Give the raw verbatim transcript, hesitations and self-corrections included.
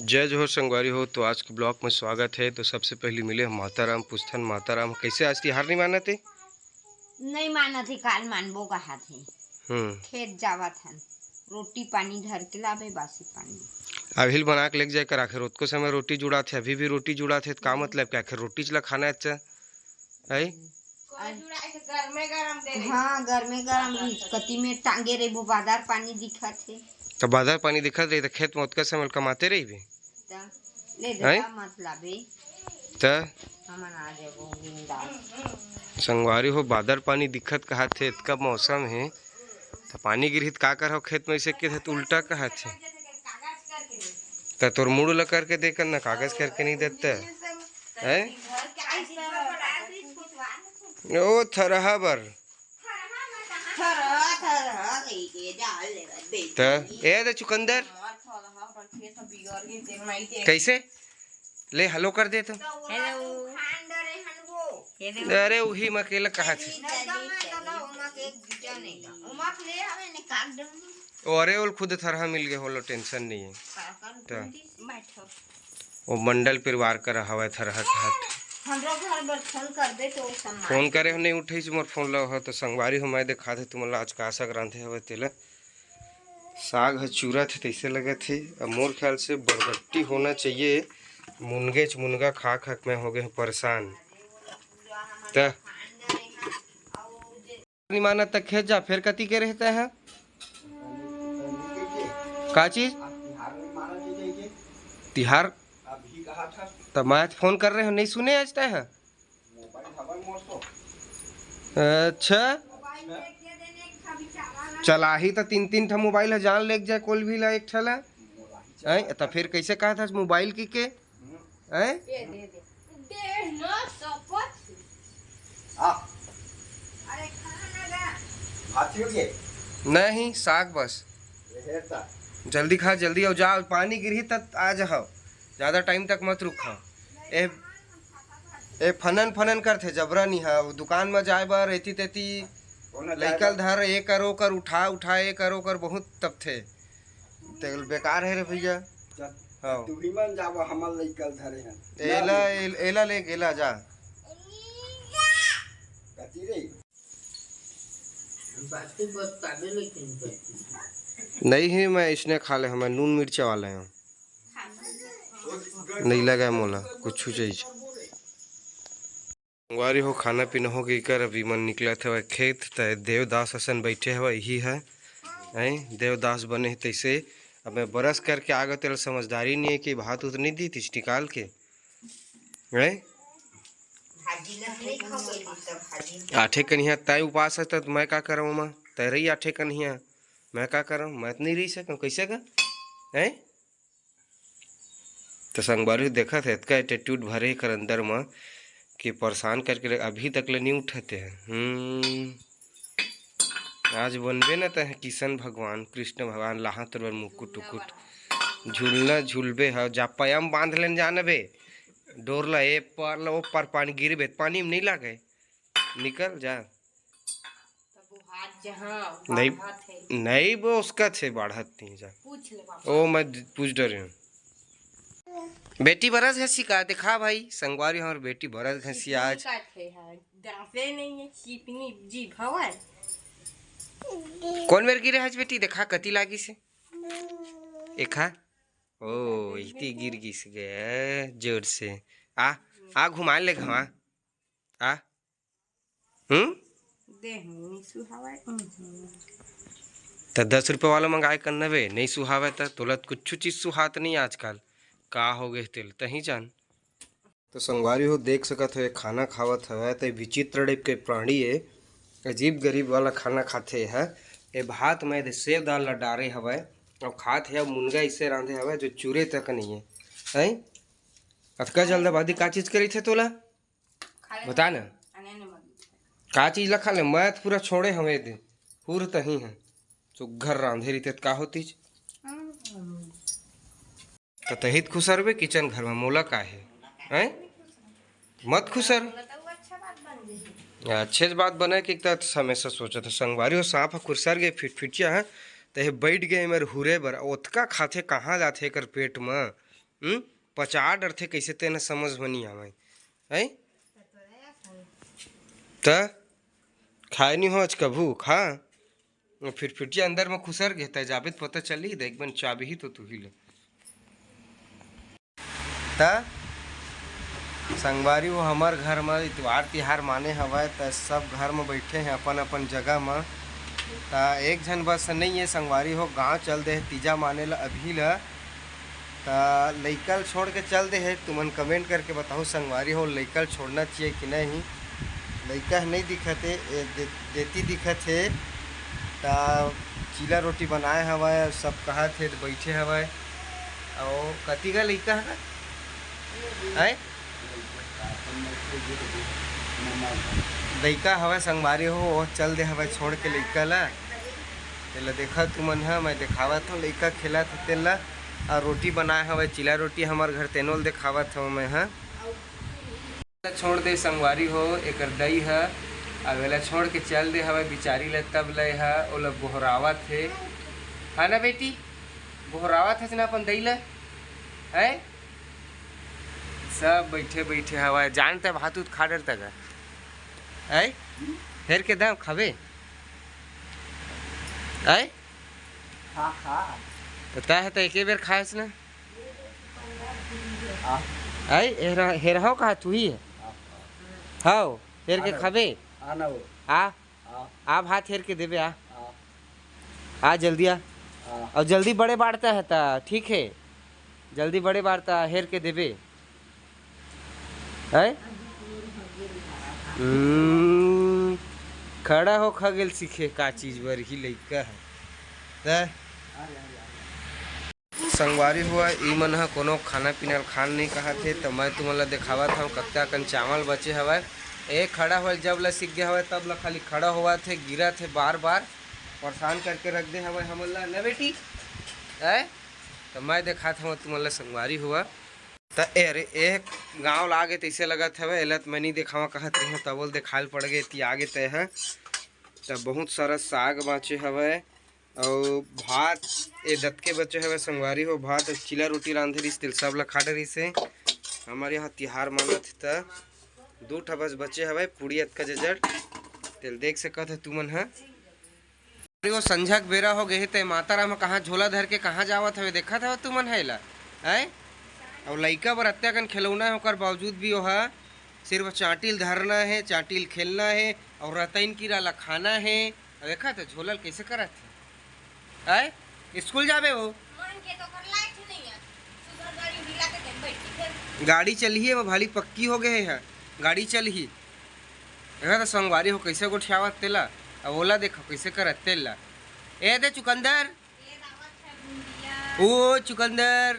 जय जोहार संगवारी हो, तो आज के ब्लॉग में स्वागत है। तो सबसे पहली मिले हम माता राम, पूछथन माता राम, कैसे आज तिहार नहीं मानत हे? नहीं मानत हे, काल मानबो कहात हे। हम्म। खेत जावत हन, रोटी पानी धर के लाबे, बासी पानी। अभी बना के लेके जाए कर, आखिर ओतको समय रोटी जुड़ात हे, अभी भी रोटी जुड़ात हे, तो का हम्म। मतलब क्या, आखिर रोटी ला खाना है, अच्छा है? हम्म। कोई जुड़ा के गरमे गरम दे रही। हाँ, गरमे गरम रही। कति में टांगे रही, वो बादर पानी दिखत हे। तो बादर पानी दिखत रही, तो खेत में ओतका समय कमाते रही भी। त ले हैं? दे, का मतलब हे? त हमन आ जाबो बिंदास। संगवारी हो, बादर पानी दिखत कहात हे, इतका मौसम हे, तो पानी गिरही त का करहो खेत में, इसे के त उल्टा कहात हे। त तोर मूड ल करके देकर ना, कागज करके नहीं देता है। ओ थरहा बर। थरहा, थरहा कहिके जाल लेवत बेटी। त ए दे चुकंदर। हमार थरहा पर खेत ह बिगड़ गे, ते माई ते। कैसे? ले हेलो कर दे तो। त ओला हेलो। तू खान डरे हन वो। ये दे। अरे उही म अकेला कहा थे। नहीं, दादा, मैं दादा, ओमा के एक बीजा नहीं था। ओमा के ले हवे ने काट डर। ओ अरे ओल खुद थरहा मिल गए होलो, टेंशन नहीं है। का कर त। तुम बैठो। वो मंडल परिवार कर हवय थरहा के हाथ। हमरो घर बर फोन कर दे तो सम्मान। फोन करे हो, नहीं उठे मोर फोन ला हो, तो संगवारी हो, मैं देखा थे तुमन ला आज का साग रांधे हवय तेला। साग ह चूरत हे तैसे लगत हे। अब मोर ख्याल से बरबट्टी होना चाहिए। मुनगेच मुनगा खा खा के मैं हो गए हूँ परेशान। त नहीं मानत त खेत जा, फेर कति के रहता है? का चीज? तिहार? त मैं फोन कर रहे हो, नहीं सुने आज तय है? अच्छा, चलाही त तीन तीन ठा मोबाइल है, जान लेके जाए कोल भी ला एक ठा ला। हैं? त फिर कैसे कहा था मोबाइल की के? हैं? ये दे दे। दे ना, सपत। आ। अरे, खा ना गा। भात हो गए? नहीं, साग बस। ये हेरता। जल्दी खा, जल्दी आओ, जा, पानी गिरही तब आ जाओ, ज़्यादा टाइम तक मत रुक। ए, ए फनन फनन करथे, जबरा निहा, दुकान म जाए बर एती तेती। कोना जाए लइका ल बर? धर, ए कर, ओ कर, उठा, उठा, ए कर, ओ कर, बहुत तपथे। तेल बेकार है रे भैया। चल, हाँ। तू ही मन जाबो, हमर लइका ल धरे हन। एला, ना, एल-, एला ले, एला जा। कथी रे? बात के बस काबे लेकिन करती। नहीं है, मैं इसने खा ले, हमें नून मिर्चा वाले हैं। नहीं लगा मोला कुछ चीज। संगवारी हो, खाना पीना हो गई कर, अभी मन निकलत हवय खेत, त देवदास असन बैठे हवय, यही है, हैं? देवदास बने हे तैसे। अब मैं बरस करके आ गए, तेल समझदारी नहीं है कि भात उत नहीं दी तीस निकाल के, हैं? भाजी ला नहीं खाओ, ये सब भाजी। आठे कनिहा तय उपास है, त मैं का करव ओमा? तय रही आठे कनिहा, मैं का करव? मैं त नहीं रही सकव, कैसे का? हैं? त संगवारी देखत हे, अतका एटीट्यूड भरे एकर अंदर म कि परेशान करके रख-, अभी तक ले नहीं उठते हैं। हम्म, आज बनबे न तहे किशन भगवान, कृष्ण भगवान, लाहा तोर बर मुकुट उकुट, झूलना झूलबे ह, जा पयम बांध लेन जान बे, डोर ला ए पार ला ओ पार, पानी गिरबे त पानी में नहीं लागे, निकल जा। तब वो हाथ जहाँ नहीं, बाढ़त है। नहीं, वो उसका थे बाढ़त नहीं जा। पूछ ले बाबा। ओ, मैं द-, पूछ डरे हूँ। बेटी बरस घसी का देखा भाई, संगवारी हमर बेटी बरस घसी आज। का थे, हाँ, दांते नहीं है, चिपनी जीभ हवय। कौन मेर गिरे हस बेटी, देखा कति लागी से। एखा, ओ, इती गिर गिस गए जोर से। आ, आ घुमा ले घवा। आ, हम्म? देह में नहीं सुहावय, उहुं। त दस रुपये वाला मंगाए कर नवे, नहीं सुहावय त तोला त कुछ चीज सुहात नहीं आजकल। का हो गए तेल, तही जान। तो संगवारी हो, देख सकत हो, ये खाना खावत हवय, त विचित्र टाइप के प्राणी है, अजीब गरीब वाला खाना खाथे है। ये भात में दे सेव दाल ला डारे हवय, और खात है, मुनगा इसे रांधे हवय, जो चूरे तक नहीं है। हैं? अतका जल्दबाजी का चीज करी थे तोला? खा ले। बता ना। अने ने मत। का चीज ला खा ले? मैं तो पूरा छोड़े हवे दे। पूरा तही है। सुग्घर रांधे रहिते त का होतीच? हम्म। त तही त खुसरबे किचन घर में, मोला का है? हैं? मत खुसर। बोला तो वो अच्छा बात बन गई। अच्छे बात बने कि त हमेशा सोचत है संगवारी हो, सांप ह खुसर गए फिटफिटिया है, त ये बैठ गए मेरे हुरे बर, ओतका खाथे कहाँ जाथे एकर पेट में? हम्म? पचा डरथे, कइसे तेन समझ म नइ आवय। हैं? त खाए नइ हो आज कभू, खा। फिर फिटिया अंदर म खुसर गे, त जाबे त पता चलही, देख बन चाबही तो तुही ले। त संगवारी हो, हमर घर म इतवार तिहार माने हवय, त सब घर म बइठे हे अपन अपन जगह म। त एक झन बस नइ हे संगवारी हो, गांव चल दे हे तीजा माने ल अभी ल। त लइका ल छोड़ के चल दे हे, तुमन comment करके बताहू संगवारी हो, लइका ल छोड़ना चाहिए कि नहीं। लइका ह नइ दिखत हे, ए दे-, देती दिखत हे। त चीला रोटी बनाए हवय, सब कहत हे, बइठे हवय। अउ कति गा लइका ह? हैं? लइका हवय संगवारी हो, वो चल दे हवय छोड़ के लइका ला। तेला देखा तुमन ह, मैं देखावत हव लइका खेलत हे तेला। अउ रोटी बनाए हवय, चीला रोटी हमर घर, तेनो ल देखावत हव मैं ह। छोड़ दे संगवारी हो, एकर दई ह, अब एला छोड़ के चल दे हवय बिचारी ल, तब ले ह ओला गोहरावत हे। है ना बेटी? गोहरावत हस ना अपन दई ल, हैं? सब बइठे बइठे हवय, जानत हे भात उत खा डरत का? हैं? हेर के दाम खाबे? हैं? खा, खा। त तैं ह त एके बेर खायस ना? आ। हैं? हेरा-, हेरहव कहा तुही? आ, आ। हव, हेर के आ ना। खाबे? आ ना वो। आ। आ। आ भात हेर के देबे, आ। आ। आ जल्दी आ। आ। अउ जल्दी बड़े बाढ़त हे त ठीक हे, जल्दी बड़े बाढ़त, हेर के देबे। हैं? हम्म, खड़ा हो खा गेल सीखे, का चीज बर ही लइका ह। त संगवारी हो, ई मन ह कोनो खाना पीना ल खान नइ कहत हे, त मैं तुमन ल देखावत हव, कतका कन चावल बचे हवय। ए खड़ा होए ल जब ल सीख गे हवय, तब ल खाली खड़ा होवत हे, गिरत हे बार बार, परेशान करके रख दे हवय हमन ल, न बेटी? हैं? त मैं देखात हव तुमन ल संगवारी हो। त ए रे, ए गाँव ल आगे तइसे लगत हवय, एला त मैं नइ देखावं कहत रहेंव, तभो ल देखाय ल पड़ गे, एती आगे तय ह। त बहुत सारा साग बाँचे हवय, अउ भात, ए दतके बचे हवय संगवारी हो, भात अउ चीला रोटी रांधे रिहिस, तेल सब ल खा डरिस हे। हमर यहाँ तिहार मानत हे, त दू ठा बस बचे हवय, पूड़ी अतका जजड़, तेल देख सकत ह तुमन ह। अरे, वो संझा के बेरा हो गे हे, तै माता राम ह कहाँ झोला धर के कहाँ जावत हवे, देखत हव तुमन ह एला, हैं? अउ लइका बर अत्या कन खिलौना हे, ओकर बावजूद भी ओहा सिर्फ चांटी ल धरना हे, चांटी ल खेलना हे, अउ रतैन कीरा ल खाना हे। अउ देखत ह झोला ल कइसे करत हे, हैं? स्कूल जाबे वो? मन के तो ओकर लायक ही नहीं है। सुबह गाड़ी उड़ी ला के दे बैठी फिर। गाड़ी चलही, वो भाली पक्की हो गे हे, गाड़ी चलही। देखा त संगवारी हो कइसे गोठियावत तेला, अब ओला देखो कइसे करत तेला। ए दे चुकंदर, ओ चुकंदर,